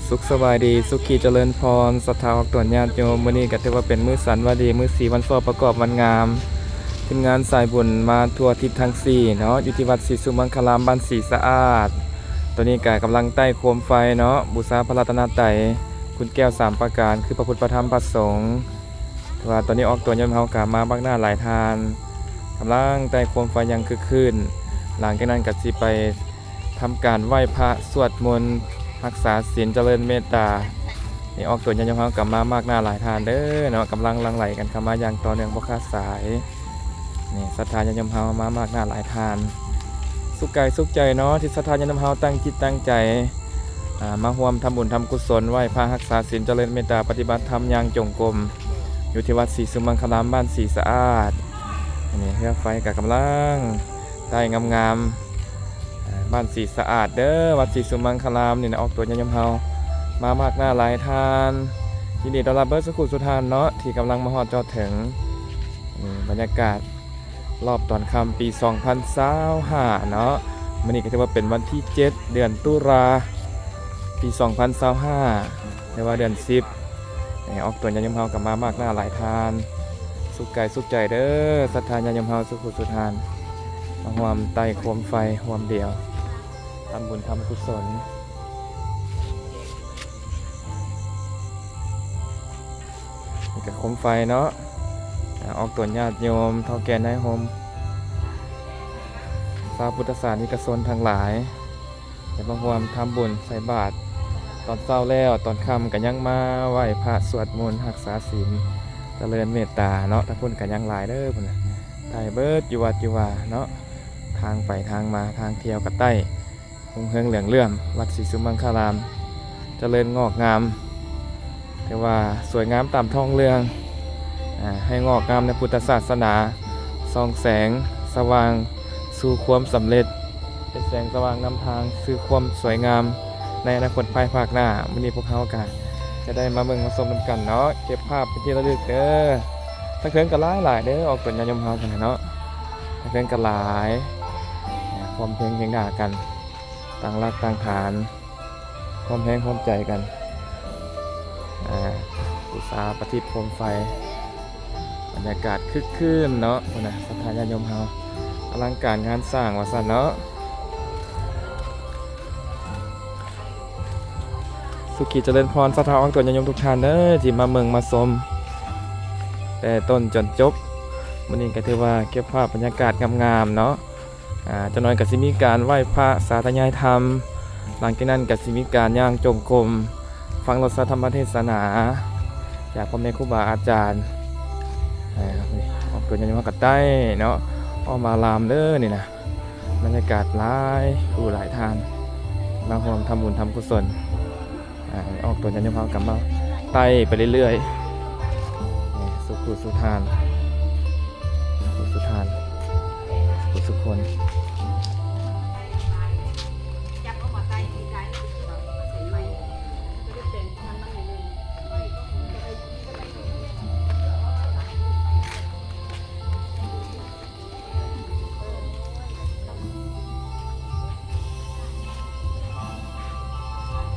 ສຸກສະບາຍດີ ສຸຂີຈະເລີນພອນ ສັດທາອອກຕົນຍາດໂຍມ. ມື້ນີ້ກໍຖືວ່າເປັນມື້ສັນວາດີ ມື້ສີວັນຊອກປະກອບວັນງາມ. ທີມງານສາຍບຸນມາທົ່ວທິດທັງສີ່ເນາະ ຢູ່ທີ່ວັດສີສຸມັງຄະລາມ ບ້ານສີສະອາດ. ຕອນນີ້ກໍກຳລັງໄຕ້ໂຄມໄຟເນາະ ບູຊາພະລັດຕະນະໄຕ ຄຸນແກ້ວສາມປະການ ຄືພະພຸດ ພະທຳ ພະສົງ. ຖືວ່າຕອນນີ້ອອກຕົນຍາດໂຍມເຮົາກໍມາມາກໜ້າຫຼາຍທ່ານ ກຳລັງໄຕ້ໂຄມໄຟຢ່າງຄຶກຄື້ນ. ຫຼັງຈາກນັ້ນກໍຊິໄປ ທຳການໄຫວ້ພະ ສວດມົນ ຮັກສາສິນ ຈະເລີນເມດຕາ. ນີ້ອອກຕົນຍາດໂຍມເຮົາກໍມາມາກໜ້າຫຼາຍທ່ານເດີເນາະ ກຳລັງຫຼັ່ງໄຫຼກັນເຂົ້າມາຢ່າງຕໍ່ເນື່ອງບໍ່ຂາດສາຍ. ນີ້ສັດທາຍາດໂຍມເຮົາມາມາກໜ້າຫຼາຍທ່ານ ສຸກກາຍສຸກໃຈເນາະ ທີ່ສັດທາຍາດໂຍມເຮົາຕັ້ງຈິດຕັ້ງໃຈ ອ່າ ມາຮ່ວມທຳບຸນທຳກຸສົນ ໄຫວ້ພະ ຮັກສາສິນ ຈະເລີນເມດຕາ ປະຕິບັດທຳຍ່າງຈົງກົມ ຢູ່ທີ່ວັດສີສຸມັງຄະລາມ ບ້ານສີສະອາດ. ອັນນີ້ເຮືອໄຟກໍກຳລັງ ໄດ້ງາມໆ ອ່າ ບ້ານສີສະອາດເດີ ວັດສີສຸມັງຄະລາມນີ້ນະ. ອອກຕົນຍາດໂຍມເຮົາມາມາກໜ້າຫຼາຍທ່ານ ຍິນດີຕ້ອນຮັບເບິດສຸຂູສຸທ່ານເນາະ ທີ່ກຳລັງມາຮອດຈອດເຖິງ. ນີ້ບັນຍາກາດຮອບຕອນຄ່ຳປີສອງພັນຊາວຫ້າເນາະ. ມື້ນີ້ກໍຖືວ່າເປັນວັນທີເຈັດ ເດືອນຕຸລາ ປີສອງພັນຊາວຫ້າ ຫຼືວ່າເດືອນສິບ. ນີ້ອອກຕົນຍາດໂຍມເຮົາກໍມາມາກໜ້າຫຼາຍທ່ານ ສຸກກາຍສຸກໃຈເດີ ສັດທາຍາດໂຍມເຮົາສຸຂູສຸທ່ານ ມາຮ່ວມໄຕ້ໂຄມໄຟຮ່ວມດຽວ ທຳບຸນທຳກຸສົນ. ນີ້ກໍໂຄມໄຟເນາະ ອາ ອອກຕົນຍາດໂຍມ ເຖົ້າແກ່ນາຍໂຮມ ຊາວພຸດທະສານິກະຊົນທັງຫຼາຍ ໄດ້ມາຮ່ວມທຳບຸນໃສ່ບາດຕອນເຊົ້າແລ້ວ ຕອນຄ່ຳກໍຍັງມາໄຫວ້ພະ ສວດມົນ ຮັກສາສິນ ຈະເລີນເມດຕາເນາະ. ທາງພຸ້ນກໍຍັງຫຼາຍເດີ ພຸ້ນນະ ໄຕ້ເບິດຢູ່ວັດຢູ່ວາເນາະ. ທາງໄປທາງມາ ທາງທ່ຽວກໍໄຕ້ ຮຸ່ງເຮືອງເຫຼືອງເຫຼື້ອມ ວັດສີສຸມັງຄະລາມ ຈະເລີນງອກງາມ ຖືວ່າສວຍງາມຕາມທ້ອງເລື່ອງ ອາ ໃຫ້ງອກງາມໃນພຸດທະສາສະໜາ ສ່ອງແສງສະຫວ່າງສູ່ຄວາມສຳເລັດ ເປັນແສງສະຫວ່າງນຳທາງສູ່ຄວາມສວຍງາມໃນອະນາຄົດພາຍພາກໜ້າ. ມື້ນີ້ພວກເຮົາກໍຈະໄດ້ມາເບິ່ງມາຊົມນຳກັນເນາະ ເກັບພາບເປັນທີ່ລະລຶກເດີ. ທາງເທິງກໍຫຼາຍໆເດີ ອອກຕົນຍາດໂຍມເຮົາພຸ້ນນະເນາະ ທາງເທິງກໍຫຼາຍ ອາ ຮ່ວມເພງຮຽງໜ້າກັນ ຕັ້ງຫຼັກຕັ້ງຖານ ຮ່ວມແຮງຮ່ວມໃຈກັນ ອາ ບູຊາປະທີບໂຄມໄຟ ບັນຍາກາດຄຶກຄື້ນເນາະ ພຸ້ນນະ ສັດທາຍາດໂຍມເຮົາ ອະລັງການງານສ້າງວ່າຊັ້ນເນາະ. ສຸຂີຈະເລີນພອນ ສັດທາອອກຕົນຍາດໂຍມທຸກທ່ານເດີ ທີ່ມາເບິ່ງມາຊົມແຕ່ຕົ້ນຈົນຈົບ. ມື້ນີ້ກໍຖືວ່າເກັບພາບບັນຍາກາດງາມໆເນາະ. ອາ ຈັກໜ້ອຍກໍຊິມີການໄຫວ້ພະ ສາທະຍາຍທຳ, ຫຼັງຈາກນັ້ນກໍຊິມີການຍ່າງຈົງກົມ ຟັງລົດສັດທຳມະເທດສະໜາຈາກພໍ່ແມ່ຄູບາອາຈານ. ອາ ອອກຕົນຍາດໂຍມເຮົາກໍໄດ້ເນາະ ອ້ອມອາລາມເດີນີ້ນະ ບັນຍາກາດຫຼາຍຜູ້ຫຼາຍທ່ານມາຮ່ວມທຳບຸນທຳກຸສົນ. ອາ ອອກຕົນຍາດໂຍມເຮົາກໍມາໄຕ່ໄປເລື້ອຍໆ ສຸຂູສຸທ່ານ ສຸຂູສຸທ່ານ ສຸຂູສຸຄົນ.